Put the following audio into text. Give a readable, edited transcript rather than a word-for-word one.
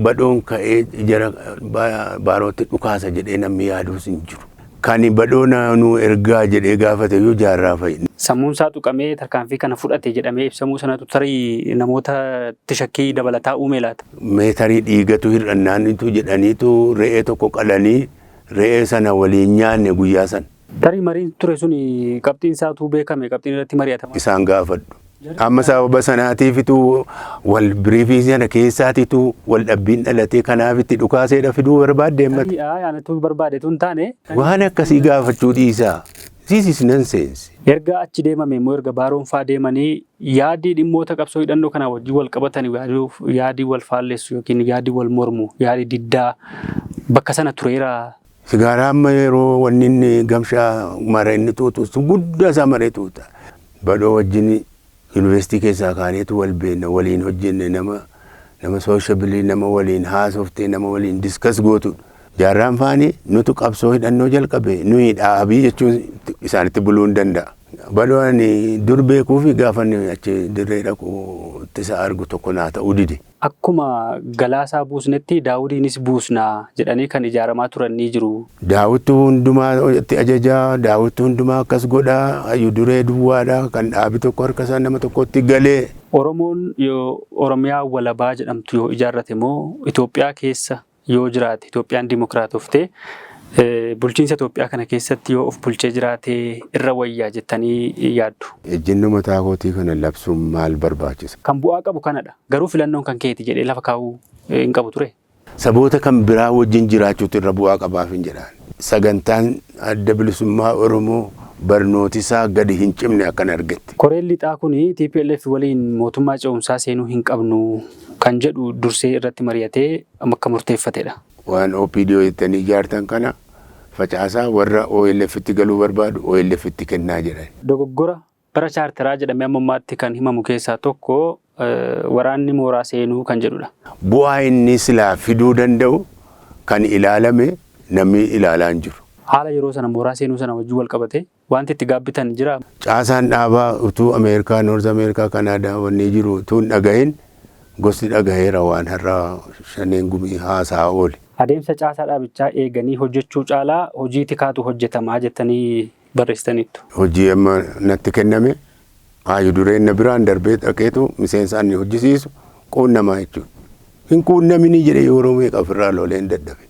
Badhoon ka'ee jara Baarootti dhukaasa jedhee namni yaaduus hin jiru. Kan Badhoo nu ergaa jedhee gaafate iyyuu Jaarraa fa'i. Sammuun isaa tuqamee tarkaanfii kana fudhate jedhamee ibsamuu sanatu tarii namootatti shakkii dabalataa uume laata? Meetarii dhiigatu hir'annaanitu jedhaniitu re'ee tokko qalanii re'ee sana waliin nyaanne guyyaa sana. Tarii mariin ture sun qabxiin isaa utuu beekame qabxiin irratti mari'atama. Isaan gaafadhu. Amma sababa sanaatiifitu wal biriifii sana keessaatitu wal dhabbiin dhalatee kanaaf itti dhukaaseedha fiduu barbaadde ammati. Tarii anatu barbaade tun taane. Waan akkasii gaafachuu dhiisaa. This is nonsense. Erga achi deemame immoo, erga Baaroon faa deemanii, yaadii dhimmoota qabsoo hidhannoo kana wajjin wal qabatan, yaadii wal faallessu yookiin yaadii wal mormu, yaadii diddaa bakka sana tureera. Sigaaraa amma yeroo wanni inni gamshaa mara inni tuutu sun guddaa isaa maree tuuta. Badhoo wajjin yuunivarsiitii keessaa kaaneetu wal beekna, waliin hojjenne, nama sociable, nama waliin haasoftee, nama waliin discuss gootudha. Jaarraan faani nutu qabsoo hidhannoo jalqabe, nuyi dhaabii jechuun isaanitti buluu hin danda'a. Badhoo ani dur beekuu fi gaafa inni achi dirree dhaqu ittisa argu tokko naa ta'uu dide. Akkuma Galaasaa buusnetti Daawudiinis buusnaa jedhanii kan ijaaramaa turan ni jiru. Daawwitu hundumaa itti ajajaa, Daawwitu hundumaa akkas godhaa, hayyu duree duwwaadhaa kan dhaabi tokko harka isaa nama tokkotti galee. Oromoon yoo Oromiyaa walabaa jedhamtu yoo ijaarrate moo Itoophiyaa keessa yoo jiraate, Itoophiyaan dimokiraatoftee bulchiinsa Itoophiyaa kana keessatti yoo of bulchee jiraate irra wayyaa jettanii yaaddu? Ejjennoo mataa kootii kana labsuun maal barbaachisa? Kan bu'aa qabu kanadha. Garuu filannoon kan keeti jedhee lafa kaa'uu hin qabu ture. Saboota kan biraa wajjin jiraachuutu irra bu'aa qabaaf hin jedhaan. Sagantaan Adda Bilisummaa Oromoo barnooti isaa gadi hin cimne akkan argetti. Koreen lixaa kun TPLF waliin mootummaa ce'umsaa seenuu hin qabnu kan jedhu dursee irratti mari'atee akka murteeffatedha. Waan OPDO jettanii ijaartan kana facaasaa, warra OLF itti galuu barbaadu OLF itti kennaa jedhan. Dogoggora bara chaartaraa jedhamee amma ammaatti kan himamu keessaa tokko waraanni mooraa seenuu kan jedhudha. Bu'aa inni silaa fiduu danda'u kan ilaalame namni ilaalaa hin jiru. Haala yeroo sana mooraa seenuu sana wajjin wal qabate wanti itti gaabbitan jira? Caasaan dhaabaa utuu Ameerikaa, North Ameerikaa, Kanaadaa wanni jiru utuu hin dhagahin gosti dhagaheera waan har'a Shaneen Gumii haasaa oole. Adeemsa caasaa dhaabichaa eeganii hojjechuu caalaa hojii tikaatu hojjetamaa jettanii barreessitaniittu. Hojii amma natti kenname hayyu dureen na biraan darbee dhaqeetu miseensa inni hojjisiisu quunnamaa jechuudha. Hin quunnamini jedhee yeroo meeqa ofirraa lolee hin dadhabe.